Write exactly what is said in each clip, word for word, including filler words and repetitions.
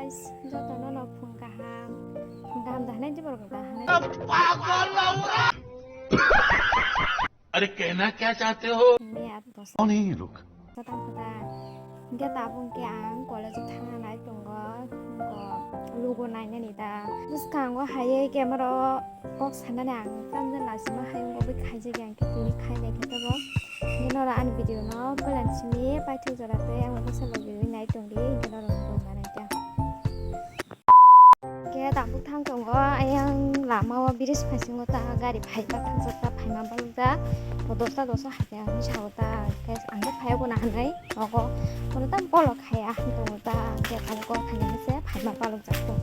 Jotono no phung kaham. Phung kaham da hinwi borok da hinwi. अरे कहना क्या चाहते हो? Miyat dos. कौन है ये लोग? Tang khe ta. Hingke tabuk hingke ang college o thangna nai tongo. Hingke lugo nainani da. Bwskango hai camera o kok sanani ang tamjani lachima hai wngwi khaijak ya hingke tini khainai khe kebo. Hingke norok ani video no belai simi paithak jora tei ang bwsa logi nai tongdi hingke norok bo manai ta. Khe tabuk thang tongo, ayang lama o bridge phaisingo ta gari phaiba thangjak ta phaima balok jak. Bo dosta dosa hai khe ang sao ta, khe ang khe phaiya guna hinwi nogo. Bono ta bolok haiya hinwi tongo ta, khe tabuk o khaina se phaima balok jak to.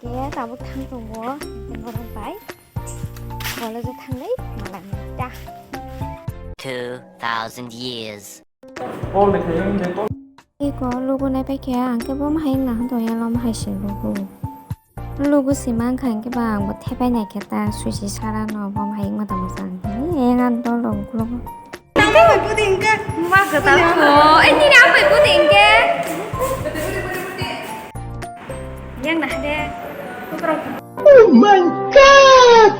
Khe tabuk thang tongo, khe norok bai college o thanglai malai ta. Two thousand years. Iko lugo nai paikha, ang khe bo mahai wngna hwn tong yalo, mahai se lugo. Lugo se mankha, ang khe ba ang bo thepai nai khe ta, suisi sara no bo mahai wngma tamo chang. Eng ang dol rok lugo. Nang khe bai budi hingke. Ma kwtal kho. Eh, nini ang bai budi hingke. Yang nah de. Oh my God!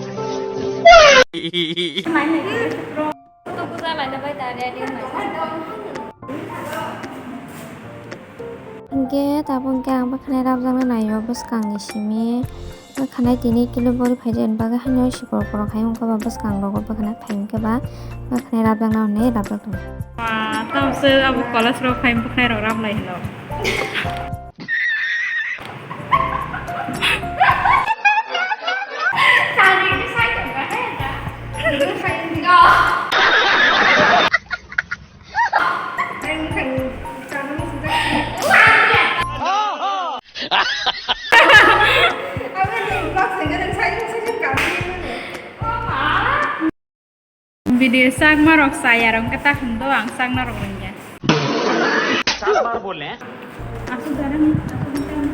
Hingke tabuk hingke ang bwkhanai rabjaknai naio bwskangni simi. Bwkhanai tini kilo bori phaijak ni bagwi haino sikor borok hai wngkha ba bwskang rogo bwkhanai phai wngkhe ba bwkhanai rabjaknai hwnwi rabjak tongo. Tamswk abo college rok phai bwkhanai rok rablai hino. Video sakma rok saya rok khe ta hwn do ang sakna rok rwngya. Aswk darang, aswk darang.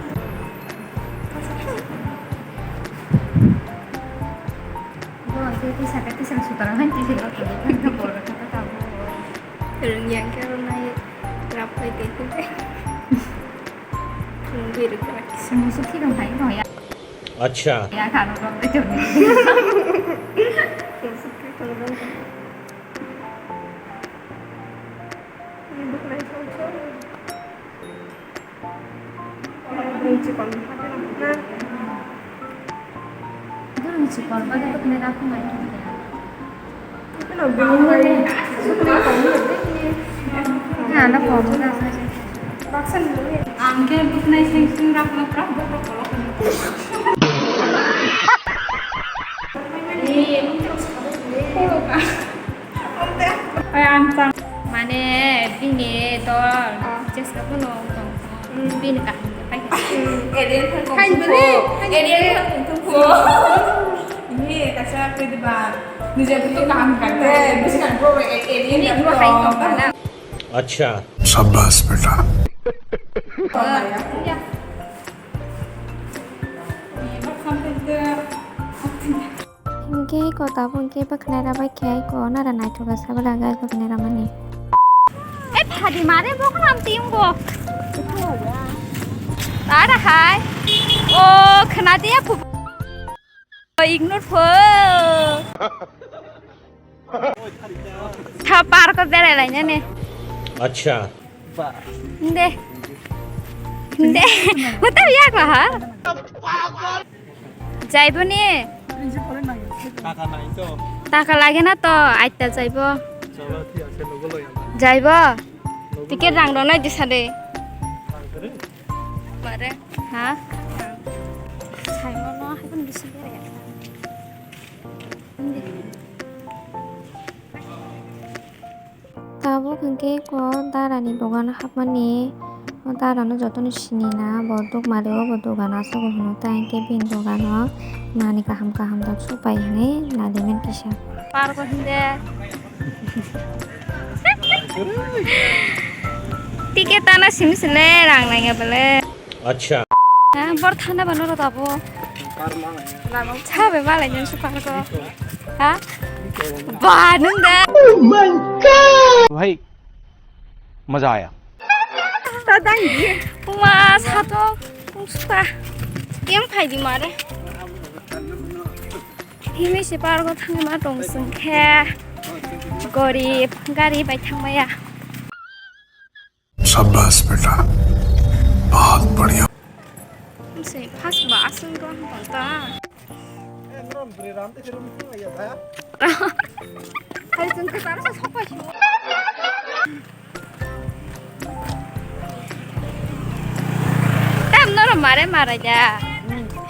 Bo ang khe tisa khe tisa sutarang han tisa khe tisa khe borok khe ta bo. Rwngya khe rwnai rap khai tei khe. Rwngwi rwkha kisa. Musu thirong hai no ya. Acha. Ya khano rok de chori. Ang khe buknai seng seng rak no prak bok bok kolok. Oi, ang chang. Mane bini dol jeska bono tong. Bini kaham khe pai khe. Alien khe tong khe. Alien khe tong khe. Ini kaisa khe diba. Nijor tu kaham khe. Bisi kan bro alien. Ini dua hai tong mana? Acha. Shabash beta. Hingke ko tabuk hingke bwkhanai rabai khe ko nara naithok khe sabo lagai bwkhanai ramani. E phadi mare boknam ting bo. Tara hai. O khna dia phu. Ignore pho. Tha park o berai lainani. Acha. Inde. Inde. Huta yak ha. Jaibo ni. Taka nai to. Taka lage na to, aita jaibo. Cholo, thik ase, logo loi ama. Jaibo. Logo loi. Ticket rang rok nai disa de. Rang kare. Mare. Ha? Saimano hai pun bisi berai. Tabuk hwnkhe ko darani dogano hapmani, o darano jotono sinina, bo dukmari o bo dogano aswk hwno, ta hwnkhe bini dogano nani kaham kaham da supai hwnwi naliman kisa. Park o hwnde. Ticket tana simi sile rang nangya bole. Acha. Ha, bor thana ba noro tabo. Sabe malai nang suka ko. Ha? Ba nung da. Oh my God. भाई मजा आया। Tadang di. Uma sato. Suka. Yang phai di mare. Himi si pargo thangma tong sung khe. Gorib gari bai thangmaya. शाबाश बेटा, बहुत बढ़िया। Sei phas ba aswk wng tong ta. Hai chwng kwcharo se sokpai si. Tam noro mare mare da.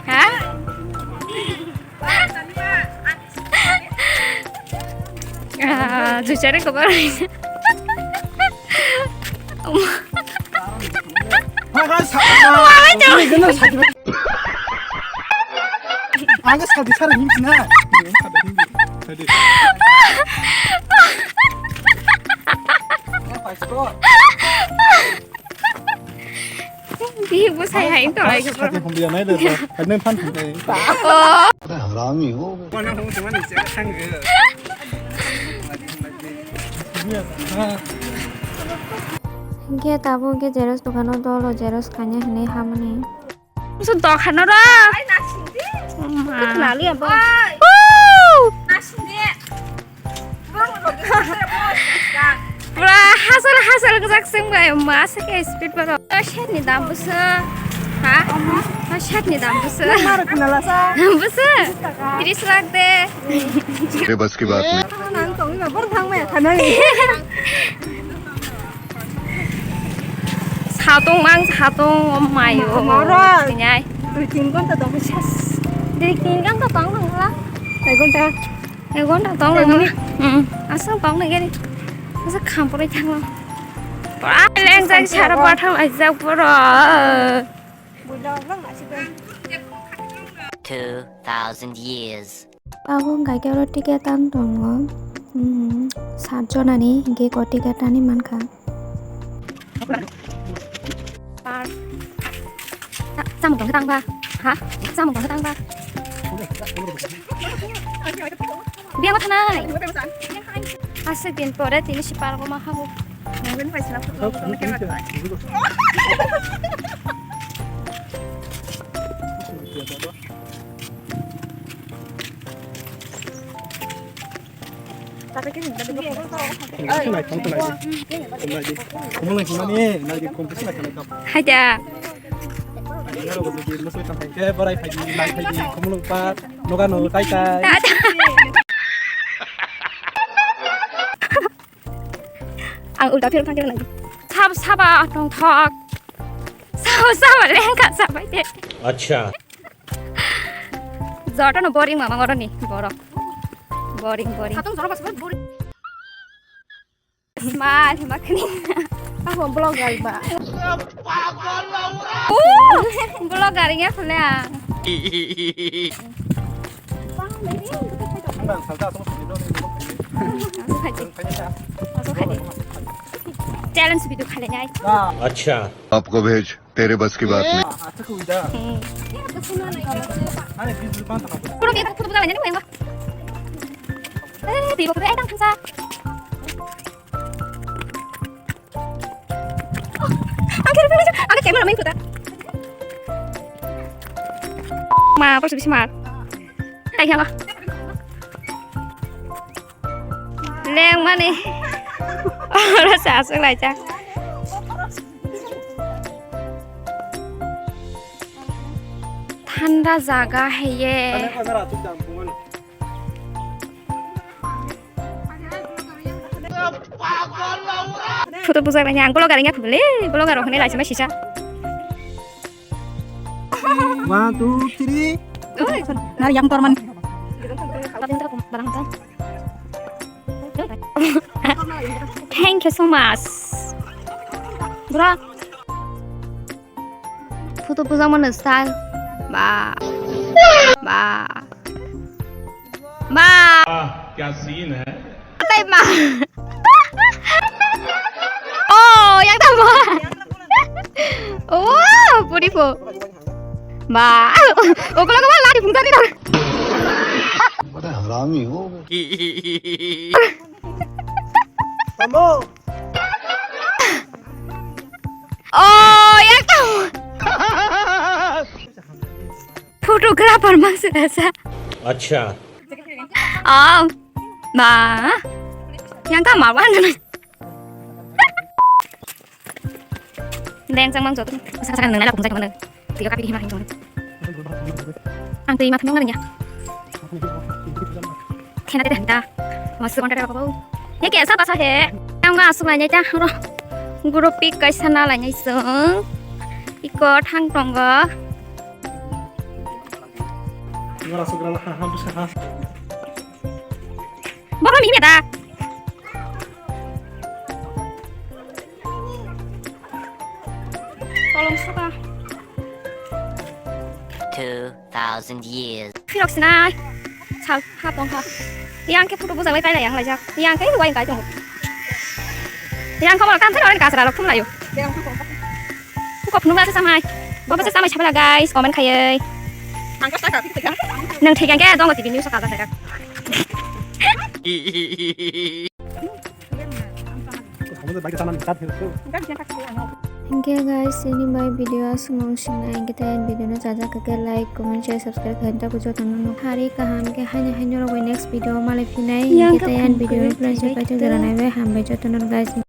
Ha? Ah, juchare kobar. Hai, hai, sa-, Wah, ini kena sakit. Angga sakit sana ini sini. Tadi. Di bwsai hai wng tong lai khe boro. Sakhe humbiya nai de, nang phan thang nai. Oh. Harami ho. Hingke tabuk hingke xerox dokano dolo xerox khaina hinui hamani. Musu dokhano ra. Nali abo. Woo! Pura hasal hasal gajak sing bai ma se ke speed baro. Shirt ni dam busa. Ha? Ha, shirt ni dam busa. Mar kunala sa. Busa. Tris lakh de. मेरे बस की बात नहीं। Nang tong ba bor thang mai khanai. Satung mang satung, oh my, oh. Moro. Nyai. Dui tin ghonta tong ses. Dui tin ghonta tong nang la. Ek ghonta. Ek ghonta tong nang. Hmm. Asal tong nang gari. Asal khampuroi thang lo. Pura lengjak sara patham ajak pura. Two thousand years. Abo hwnkha khe oro ticket ang tongo. Hmm, sat jonani hingke eko ticket ani mankha. Par. Sa-, samung tongkha tangba. Ha? Samung tongkha tangba. Biang thanai. Aswk din pore tini si pargo ma habu. Haida. Borai phaidi, lai phaidi, khumulung pa, noga no, tai tai. Ang ulta phirok thang khe nang. Sab saba tong thok. Sab saba lengka sabai de. Acha. Joto no boring mama ngoro ni borok. Boring, boring. Satung jorok aswk boring. Smile hima khini. Ako vlogger ba. Oh, vlogger ya khule ang. Challenge video khale nai. Acha. आपको भेज, तेरे बस की बात नहीं। Puro ke photo buka banyak ni. Eh, di photo ai tang sa. Ang kira pura aja. Ang kira main kota. Ma, apa sih smart? Kayak apa? Leng mani. Oro sa aswk laijak. Thanda jaga heye. Photo bujak laini ang vlogger wngya khubuli, vlogger rok hinui laisima sisa. One, two, three. Oi. Nari yang torman. Thank you so much. Bro. Photo puja mano style. Ba. Ba. Ba. Ah, kya scene hai. Atai ma. Oh, yang tamo. Oh, puri po. Ba. Okolo ko lari phungsa ni dong. Bada harami ho. Tamo. Oh, yang tahu. Photographer maksud asa. Acha. Oh, ma. Yang ka ma wan. Deng chang mang jot. Sa sa nang nai la kum jai mang. Tiga kapi hima hing jong. Ang tui ma thang nang ya. Khena te da. Mas kon ta ko. Ye ke sa ba sa he. Ang ga su nai ta ro. Guru pic kaisa na lai nai sung. Iko thang tong go. Ngara su gra ha ha bisa ha. Boro mi da. Kolom suka. Two thousand years. Phirok sinai. Sal ha tong ha. Yang ke photo bujai pai lai yang lai jak. Yang ke wai kai tong. Yang ko ma kam thai ora kasra rok thum layo. Ko phunuk la samai. Bo bo samai sabala guys, comment khayai. Nang thik yang ke dong T V news ka ka. Hingke guys, ini bai video aswk nung singna hingke tei video no chajak khe like, comment, share, subscribe khaina tabu joto no hari kaham khe haino haino rogwi next video malai phinai. Hingke tei video no plan se paithak jora naibai hambai joto no guys.